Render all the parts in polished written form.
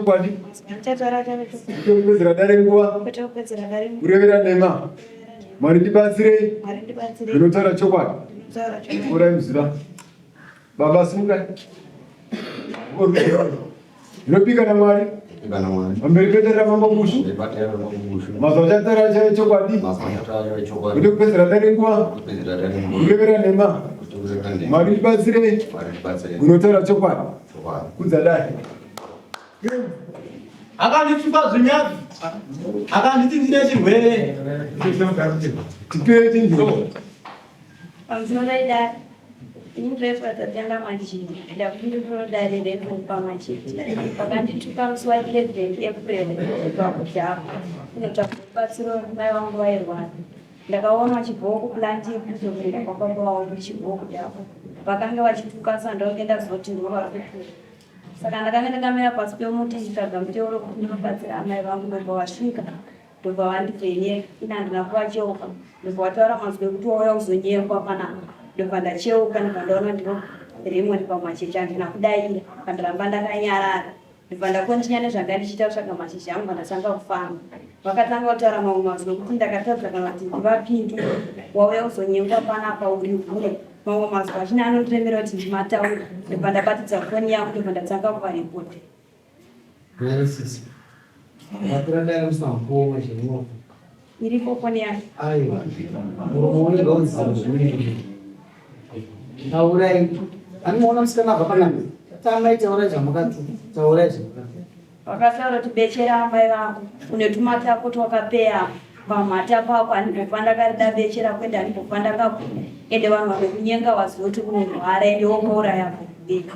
Chokwadi. Kwete dare nguva. Kurevera nhema. Mwari ndibatsirei. Ndinotaura chokwadi. Urai muzira. Baba simukai. Ndinopika naMwari. Pamberi pedare raMambo Bushu. Mazuva achatara chaive chokwadi. Kwete kupedzera dare nguva. Kurevera nhema. Mwari ndibatsirei. Unotaura chokwadi. Kudza dare. Akandituka zvinyadzi. Akanditi ndine chirwere. Tipei chinzvo. Pamusoro dare. Ini ndinoitwa Tatenda Machidi. Ndakundikuro dare rekupa Machidi. Vakandituka musi wa 11 April pakudhakwa. Ndinotsvaga rubatsiro mai vangu vairwara. Ndakaona chibhoko plant yekuzoenda kwababa vangu chibhoko dako. Vakanga vachituka saka ndakange ndazoti ndivo vari kutuka. Saka ndakanga ndakamira pasi pemuti ndichitsvaga muteuro kuti ndinobatsira amai vangu ndobva vasvika ndobva vandivheneka ini handina kuvacheuka ndobva vataura mazwi ekuti wauya kuzonyengwa panapa ndobva ndacheuka ndobva ndaona ndiro Raymond pamacheche handina kudaira ndaramba ndakanyarara Ndobva ndakontinya nezvanga ndichiita kutsvaga mashizha angu ndatanga kufamba. Vakatanga kutaura mamwe mazwi ekuti ndakatadza kana kuti ndivapindure. Wauya kuzonyengwa panapa uri hure. Mamwe mazwi achina anondiremera kuti ndimataure. Ndobva ndabatidza foni yangu ndobva ndatanga kuvarepota. Iripo foni yangu. Aiwa. Muromo unenge uziva zvimwe. Taurai. Anoona musikana abva panapa. Tamai taurai zvamakati. Taurai zvamakati. Vakataura kuti beche raamai vangu une tumatako twakapeya pamhata pako handimbofa ndakarida beche rako ende handimbofa ndakakuda ende vanhu vanokunyenga waziva kuti unorwara ende wokauraya munhu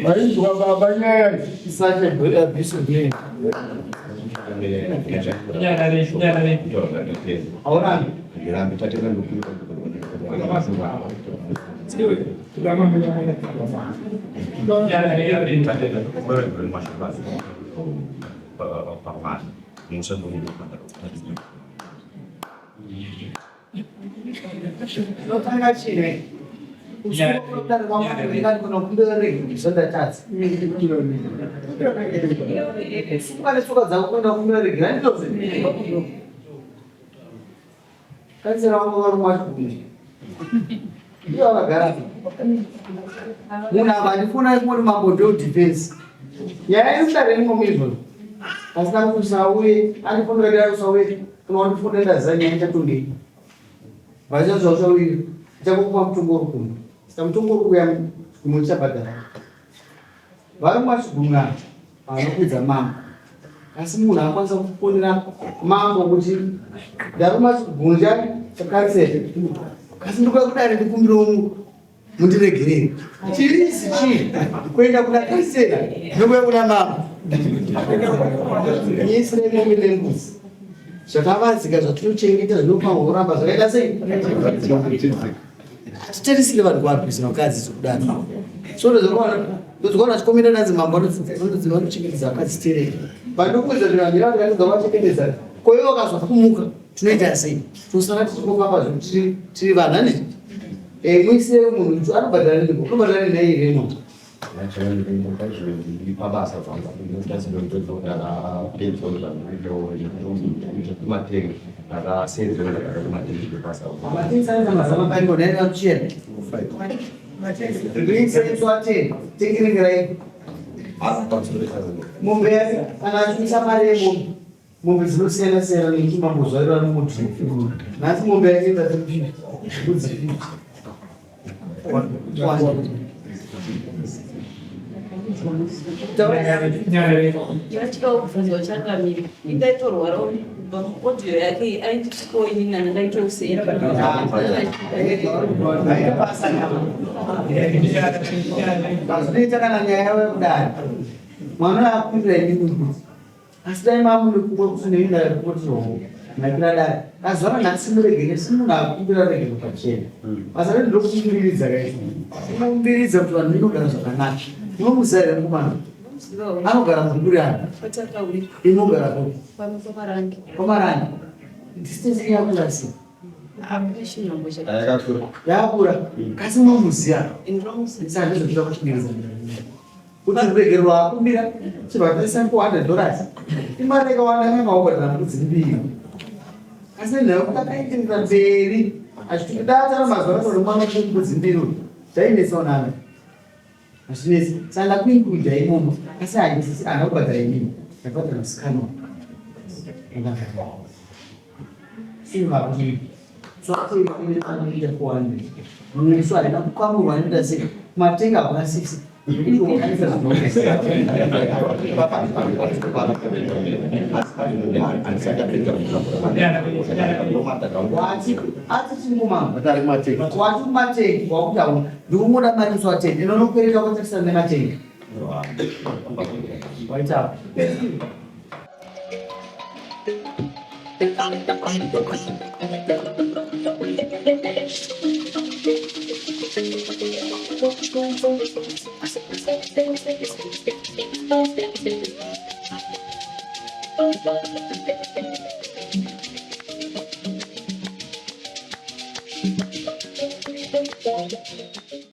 Vainzwa baba nyaya iyi. Such a abusive man. Haurambi. Tinotanga chine simuka netsoka dzako kuenda kumbira regera nditoze kansera wangu varumwa chikunje ndiyo vakagara munhu apa andifona imori mambo ndo defense nyaya iri imomo izvozvo pasina kusauye andifonera dai usauye kana wandifonera ndaziva nyaya ichatongei vachanzwa usauye ichakupa mutongo uri kumba saka mutongo uri kuuya chigumo chichabhadhara vari mwachigumwa vanokwidza mambo asi munhu akwanisa kufonera mambo kuti ndaruma chigumo chakansela asi ndikuya kudare ndikumbire mundiregerere chirisi chii kuenda kuna kansela nokuya kuna mambo nyisire mombe nembuzi zvakavanzika zvatinochengeta zvinofanirwa kuramba zvakaita sei hatitarisire vanhu kuabhisa vakadzi zvekudaro so ndozokuona vachikomenda nanzi mambo vanochengetedza vakadzi terei vandokuedza zvirangira vanhu vachengetedza ko ivo vakazofumuka tinoita sei tosara tichingofamba zvinhu tiri vanhu handiti eh, muise munhu anobhadhara nini unobhadhara nini nai remo mombe kana achiisa mari yemombe Mombe dzinosiyana siyana nekuti mambo zvairo anomuti nhasi mombe yake ita 350 mbudzi 50 Ndinochida changamire indaitorwara audio yake aindisiko inini ndandaitousei Zvinoita kana nyaya yavo yekudai mwana akupindura inini mbudzi Asi dai mamune kumwe kusine inda yekuti maipira dare azuva ranhasi muregere si munhu akumbira regero pachena basa redu ndokumbiriridza kaizvo unombiridza kuti vanhu inogara zvakanaka unomuziva here mukomana anogara mudhuri ani inogara kupi kwamarange distance yakura sei yakura kasi unomuziva saka ndozvotoda kuchimiridza. Kuti ruregerero akumbira chibva taisa $400. Imari yakawanda yanga mbudzi mbiri. Asi nenhau yekuti akaenderera mberi achiti kudatara mazuva acho mwana mbudzi mbiri uyu zvainetsawo nani. Hazvinetsi. Saka ndakuincluda imomo asi handisi handina kubhadhara inini. Ndakabhadhara musikana uyu. Musu haina kukamurwa nekuda sei matenga hakuna sisi wati kumatengi wakuti hauna ndikumuda mari musi watengi inonokwereta kwatarisana nematengi waita